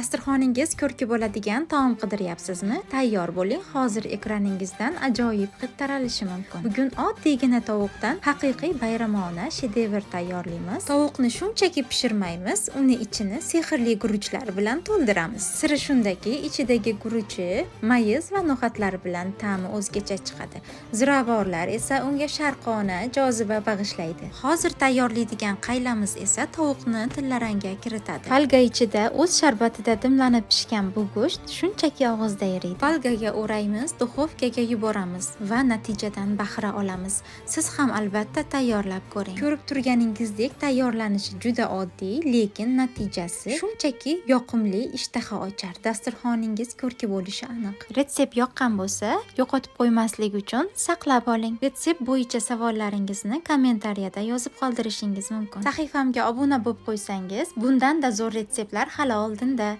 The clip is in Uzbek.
Dasturxoningiz ko'rki bo'ladigan taom qidiryapsizmi? Tayyor bo'ling, hozir ekraningizdan ajoyib hid taralishi mumkin. Bugun oddiygina tovuqdan haqiqiy bayramona shedevr tayyorlaymiz. Tovuqni shunchaki pishirmaymiz, uni ichini sehrli guruchlar bilan to'ldiramiz. Siri shundaki, ichidagi guruchi mayiz va no'xatlar bilan ta'mi o'zgacha chiqadi. Ziravorlar esa unga sharqona joziba bag'ishlaydi. Hozir tayyorlaydigan qaylamiz esa tovuqni tillarangga kiritadi. Folga ichida o'z sharbatida dimlanib pishgan bu go'sht shunchaki og'izda eriydi. Folgaga o'raymiz, duxovkaga yuboramiz va natijadan bahra olamiz. Siz ham albatta tayyorlab ko'ring. Ko'rib turganingizdek, tayyorlanishi juda oddiy, lekin natijasi shunchaki yoqimli, ishtaha ochar. Dasturxoningiz ko'rki bo'lishi aniq. Retsept yoqqan bo'lsa, yo'qotib qo'ymaslik uchun saqlab oling. Retsept bo'yicha savollaringizni kommentariyada yozib qoldirishingiz mumkin. Sahifamga obuna bo'lib qo'ysangiz, bundan-da zo'r retseptlar hali oldinda.